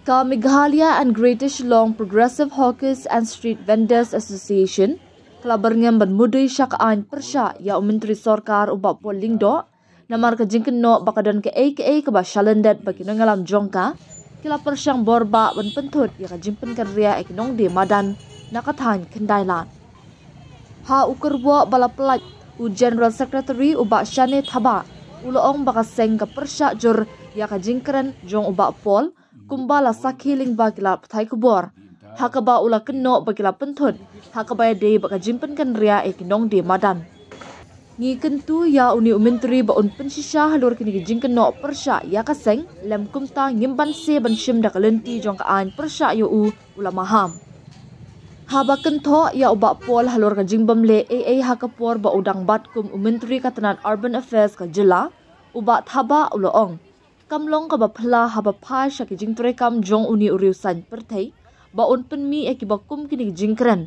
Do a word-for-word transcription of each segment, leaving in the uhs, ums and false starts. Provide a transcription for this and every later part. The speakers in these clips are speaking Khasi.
Ka Meghalaya and Greater Shillong Progressive Hawkers and Street Vendors Association ka la byrngem ban mudui sha ka aiñ pyrshah ïa u Myntri Sorkar u Bah Paul Lyngdoh, namar ka jingkynnoh ba ka don kaei kaei kaba shalyndet ba ki nongïalam jong ka ki la pyrshang bor bah ban pynthut ïa ka jingpynkynriah ïa ki nongdie madan na ka thaiñ Khyndai Lad. Ha u kyrwoh ba la pyllait, u General Secretary u Bah Shane Thabah u la ong ba ka seng ka pyrshah jur ïa ka jingkren jong u Bah Paul, kumba la sakhi lyngba ki lad pathai khubor, ha kaba u la kynnoh ba ki la pynthut ha kaba ïadei bad ka jingpynkynriah ïa ki nongdie madan. Ngi kyntu ïa une u Myntri ba un pynshisha halor kine ki jingkynnoh pyrshah ïa ka seng, lym kumta ngim banse ban shim da ka lynti jong ka aiñ pyrshah ïa u, u la maham. Haba kynthoh ïa u Bah Paul halor ka jingbym leh ei ei ha ka por ba u dang bat kum u Myntri ka tnat Urban Affairs ka jylla, u Bah Thabah u la ong, kam long kaba phylla haba phai sha ki jingtrei kam jong une u riew saiñ pyrthei ba un pynmih ïa kiba kum kine ki jingkren.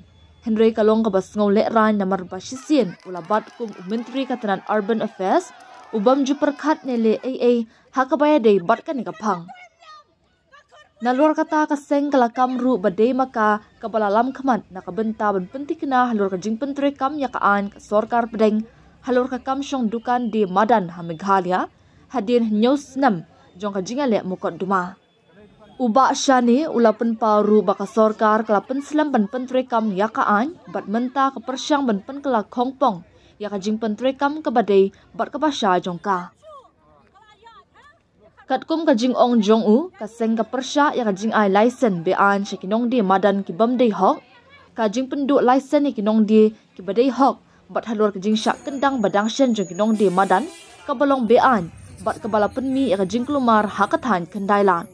Hynrei ka long kaba sngew lehraiñ namar ba shisien u la bat kum u Myntri ka tnat Urban Affairs u bym ju pyrkhat ne leh ei ei ha kaba ïadei bad kane ka phang. Nalor kata, ka seng ka la kam ruh ba dei ma ka kaba la lam khmat na ka bynta ban pynthikna halor ka jingpyntrei kam ïa ka aiñ ka sorkar pdeng halor ka kam shong dukan die madan ha Meghalaya hadien hynñiew snem jong ka jingïaleh mukotduma. U Bah Shane u la pynpaw ruh ba ka sorkar ka la pynslem ban pyntrei kam ïa ka aiñ bad mynta ka pyrshang ban pynkylla khongpong ïa ka jingpyntrei kam kaba dei bad kaba shai jong ka. Katkum ka jingong jong u, ka seng ka pyrshah ïa ka jingai laisen be-aiñ sha ki nongdie madan ki bym dei hok, ka jingpynduh laisen ïa ki nongdie kiba dei hok bad halor ka jingshah kyndang ba dang shen jong ki nongdie madan kaba long be-aiñ bad kaba la pynmih ïa ka jingkulmar ha ka thaiñ Khyndai Lad.